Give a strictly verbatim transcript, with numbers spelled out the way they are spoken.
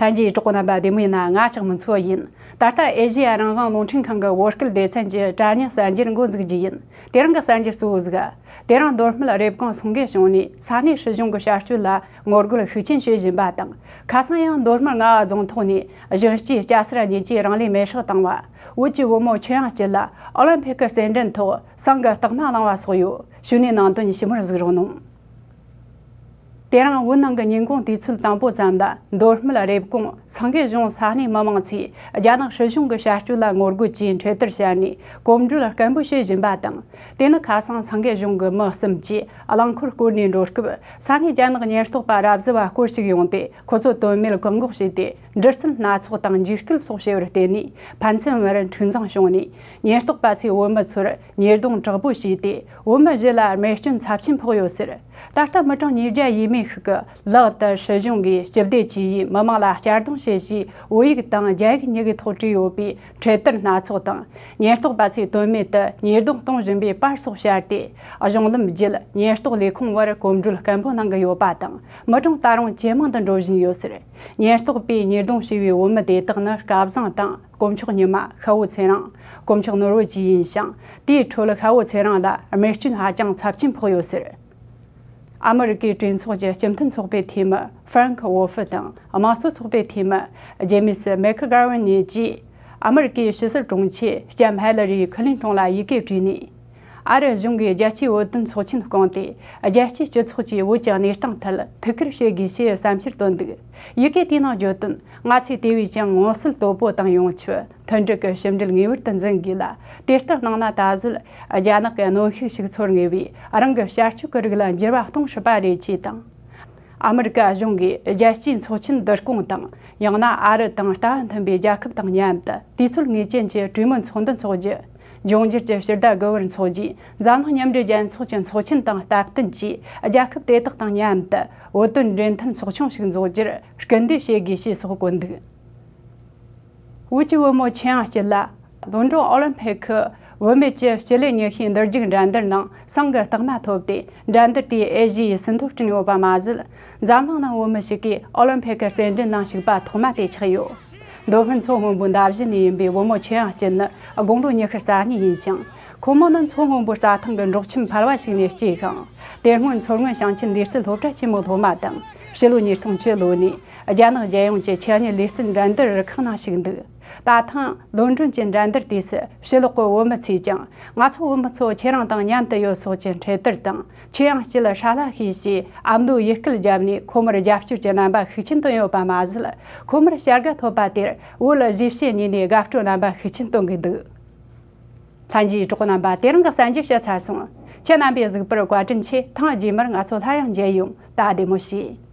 ལྷན་རྒྱས་གྲོགས་པོ་རྣམ་པ་བདེ་མོ་ཡིན་ན། ང་ལྕགས་མོ་མཚོ་ཡིན། ད་ལྟ་ཨེ་ཤེ་ཡ་རང་དབང་རླུང་འཕྲིན་ཁང་གི་བོད་སྐད་སྡེ་ཚན་གྱི་དྲ་བརྙན་གསར་འགྱུར་འགོ་འཛུགས་རྒྱུ་ཡིན། དེ་རིང་གི་གསར་འགྱུར་གཙོ་བོ་ཟིག་དེ་རིང་མདོ་སྨད་རེབ་གོང་སེང་གེ་གཞོང་ནས་ས་གནས་སྲིད་གཞུང་གི་བྱ་སྤྱོད་ལ་ངོ་རྒོལ་ཤུགས་ཆེན་བྱེད་བཞིན་པ་དང་། ཁ་སང་ཡང་མདོ་སྨད་རྔ་བ་རྫོང་ཐོག་ནས་གཞོན་སྐྱེས་སྐྱ་སེར་གཉིས་ཀྱིས་རང་ལུས་མེར་སྲེག་བཏང་བ། བོད་ཀྱི་བུ་མོ་ཆོས་དབྱངས་སྐྱིད་ལ་ཨོ་ལིམ་ཕིག་གི་རྩེད་འགྲན་ཐོག་ཟངས་ཀྱི་རྟགས་མ་བླངས་པ་སོགས་ཡོད། གཞུག་ནས་ནང་དོན་ཞིབ་མོར་གཟིགས་རོགས་གནང་། དེ་རིང་བོད་ནང་གི་ཉིན་གུང་དུས་ཚོད་དང་པོ་ཙམ་ལ་མདོ་སྨད་རེབ་གོང་སེང་གེ་གཞོང་ས་གནས་མི་མང་ཚོས་རྒྱ་ནག་སྲིད་གཞུང་གི་བྱ་སྤྱོད་ལ་ངོ་རྒོལ་གྱིས་འཕྲེད་དར་ཤར་ནས་གོམ་བགྲོད་སྐད་འབོད་བྱེད་བཞིན་པ་དང་། དེ་ནི་ཁ་སང་སེང་གེ་གཞོང་གི་མི་གསུམ་གྱིས་རླངས་འཁོར་བསྐོར་ནས་འགྲོ་སྐབས། ས་གནས་རྒྱ་ནག་ཉེན་རྟོག་པ་རབ་བཟི་བ་སྐོར་ཞིག་ཡོང་སྟེ། ཁོ་ཚོ་དོན་མེད་བཀག་འགོག་བྱས་ཏེ། འདྲི་རྩད་སྣ་ཚོགས་དང་འཇིགས་སྐུལ་སོགས་བྱས་པར་བརྟེན་ནས། ཕན་ཚུན་བར་འཁྲུག་འཛིང་བྱུང་ནས། ཉེན་རྟོག་པ་ཚོས་བོད་མི་ཚོར་ཉེས་རྡུང་དྲག་པོ་བྱས་ཏེ། བོད་མི་བཞི་ལ་རྨས་སྐྱོན་ཚབས་ཆེན་ཕོག་ཡོད་ཟེར། ད་ལྟ་མི་གྲངས་ཉིས་བརྒྱ་ཡས་མས་ཤིག་གི་ལག་ཏུ་སྲིད་གཞུང་གིས་སྤྱི་བདེ་ཅུས་ཡིས་མི་མང་ལ་གཅར་རྡུང་བྱེད་ཅེས་བོད་ཡིག་དང་རྒྱ་ཡིག་གཉིས་ཀའི་ཐོག་བྲིས་ཡོད་པའི་འཕྲེད་དར་སྣ་ཚོགས་དང་། ཉེན་རྟོག་པ་ཚོས་དོན་མེད་དུ་ཉེས་རྡུང་གཏོང་བཞིན་པའི་པར་སོགས་བཤར་ཏེ། གཞུང་ལམ་བརྒྱུད་ཉེན་རྟོག་ལས་ཁུངས་བར་གོམ་བགྲོད་སྐད་འབོད་གནང་གི་ཡོད་པ་དང་། མི་གྲངས་ད་རུང་ཇེ་མང་དུ་འགྲོ་བཞིན་ཡོད་ཟེར། ཉེན་རྟོག་པས་ཉེས་རྡུང་བྱས་པའི་བོད་མི་དེ་དག་ནི་སྐལ་བཟང་དང་། དཀོན་མཆོག་ཉི་མ། ཤ་བོ་ཚེ་རིང་། དཀོན་མཆོག་ནོར་བུ་བཅས་ཡིན་ཞིང་། དེའི་ཁྲོད་ཤ་བོ་ཚེ་རིང་ལ་རྨས་སྐྱོན་ཧ་ཅང་ཚབས་ཆེན་ཕོག་ཡོད་ཟེར། ཨ་མི་རི་ཀའི་གྲོས་ཚོགས་ཀྱི་སྤྱི་མཐུན་ཚོགས་པའི་འཐུས་མི་ཧྥ་རན་ཁི་ཝོལ་ཧྥི་དང་། དམངས་གཙོ་ཚོགས་པའི་འཐུས་མི་ཇེ་མི་སི་མེག་གྷ་ར་ཝན་གཉིས་ཀྱིས་ཨ་མི་རི་ཀའི་ཕྱི་སྲིད་དྲུང་ཆེ་སྐྱབས་ཧེ་ལ་རི་ཁི་ལིན་ཏོན་ལ་ཡི་གེ་བྲིས་ནས། ཨ་རི་གཞུང་གིས་རྒྱལ་སྤྱིའི་བོད་དོན་ཚོགས་ཆེན་བསྐོངས་ཏེ། རྒྱལ་སྤྱིའི་སྤྱི་ཚོགས་ཀྱིས་བོད་ཀྱི་གནས་སྟངས་ཐད་ཐུགས་ཁུར་བྱེད་དགོས་ཞེས་བསམ་འཆར་བཏོན་འདུག། ཡི་གེ་དེའི་ནང་བརྗོད་དོན། ང་ཚོས་དེ་བས་ཀྱང་མངོན་གསལ་དོད་པོ་དང་ཡོངས་ཁྱབ་མཐུན་སྒྲིལ་གྱི་ཕྱི་འབྲེལ་ངེས་པར་དུ་འཛིན་དགོས་ལ། དེ་ལྟར་གནང་ན་ད་གཟོད་རྒྱ་ནག་གི་གནོན་ཤུགས་ཤིག་ཚོར་ངེས་པས། རང་གི་བྱ་སྤྱོད་ཀྱི་རིགས་ལ་འགྱུར་བ་གཏོང་སྲིད་པ་རེད་ཅེས་དང་། ཨ་མི་རི་ཀ་གཞུང་གིས་རྒྱལ་སྤྱིའི་ཚོགས་ཆེན་བསྡུ་སྐོང་དང་། ཡང་ན་ཨ་རི་དང་ལྟ་བ་མཐུན་པའི་རྒྱལ་ཁབ་དང་མཉམ་དུ་དུས་ཚོད་ངེས་ཅན་གྱི་གྲོས་མོལ་ཚོགས་འདུ་འཚོགས་རྒྱུ། འབྱུང་འགྱུར་གྱི་ཕྱི་ཟླ་དགུ་པར་འཚོགས་རྒྱུའི་འཛམ་གླིང་མཉམ་འབྲེལ་རྒྱལ་ཚོགས་ཀྱི་ཚོགས་ཆེན་དང་སྟབས་བསྟུན་གྱིས། རྒྱལ་ཁབ་དེ་དག་དང་མཉམ་དུ་བོད་དོན་འབྲེལ་མཐུད་ཚོགས་ཆུང་ཞིག་འཛུགས་རྒྱུར་སྐུལ་འདེད་བྱེད་དགོས་ཞེས་སོགས་བཀོད་འདུག། བོད་ཀྱི་བུ་མོ་ཆོས་དབྱངས་སྐྱིད་ལ་ལོན་ཌོན་ཨོ་ལིམ་ཕིག་གི་བུད་མེད་ཀྱི་སྤྱི་ལེ་ཉི་ཤུའི་འདུར་རྒྱུག་འགྲན་བསྡུར་ནང་ཟངས་ཀྱི་རྟགས་མ་ཐོབ་སྟེ། འགྲན་བསྡུར་དེའི་ཨེ་ཤི་ཡའི་ཟིན་ཐོ་བསྐྲུན་ཡོད་པ་མ་ཟད། འཛམ་གླིང་ནང་བུད་མེད་ཞིག་གིས་ཨོ་ལིམ་ཕིག་གི་རྩེད་འགྲན་ནང་ཞུགས་པ་ཐོག་མ་དེ་ཆགས་ཡོད། མདོ་སྨད་མཚོ་སྔོན་པོའི་འདབས་གཞི་ནས་ཡིན་པའི་བུ་མོ་ཆོས་དབྱངས་སྐྱིད་ནི་དགུང་ལོ་ཉི་ཤུ་རྩ་གཉིས་ཡིན་ཞིང་། ཁོ་མོ་ནི་མཚོ་སྔོན་པོའི་རྩྭ་ཐང་གི་འབྲོག་ཁྱིམ་ཕལ་བ་ཞིག་ནས་སྐྱེས་ཤིང་། དེ་སྔོན་མཚོ་སྔོན་ཞིང་ཆེན་ལུས་རྩལ་སློབ་གྲྭ་ཆེན་མོའི་སློབ་མ་དང་། ཕྱི་ལོ་ཉིས་སྟོང་བཅུ་ལོ་ནས་རྒྱ་ནག་རྒྱལ་ཡོངས་ཀྱི་ཆེད་གཉེར་ལུས་རྩལ་འགྲན་བསྡུར་རུ་ཁག་ནང་ཞུགས་འདུག། ད་ཐེངས་ལོན་ཌོན་གྱི་འགྲན་བསྡུར་དུས་སུ་ཕྱི་ལོགས་ཀྱི་བོད་མི་ཚོས་ཀྱང་། ང་ཚོ་བོད་མི་ཚོ་ཁྱེད་རང་དང་མཉམ་དུ་ཡོད་སོགས་ཀྱི་འཕྲེད་དར་དང་། ཆོས་དབྱངས་སྐྱིད་ཧྲ་ལ་ཤིས་ཞེས་ཨ་མདོའི་ཡུལ་སྐད་བརྒྱབ་ནས་ཁོ་མོར་རྒྱབ་སྐྱོར་གྱི་རྣམ་པ་ཤུགས་ཆེན་བཏོན་ཡོད་པ་མ་ཟད། ཁོ་མོར་བྱ་དགའ་ཐོབ་པ་དེར་བོད་གཞིས་བྱེས་གཉིས་ནས་དགའ་སྤྲོའི་རྣམ་པ་ཤུགས་ཆེན་བཏོན་གྱི་འདུག། ལྷན་རྒྱས་གྲོགས་རྣམ་པ། དེ་རིང་གི་གསར་འགྱུར་བཤད་ཚར་སོང་། ཁྱེད་རྣམ་པས་གཟིགས་པར་བཀའ་དྲིན་ཆེ། ཐེངས་རྗེས་མར་ང་ཚོ་སླར་ཡང་མཇལ་ཡོང་། ད་བདེ་མོ་བྱོས།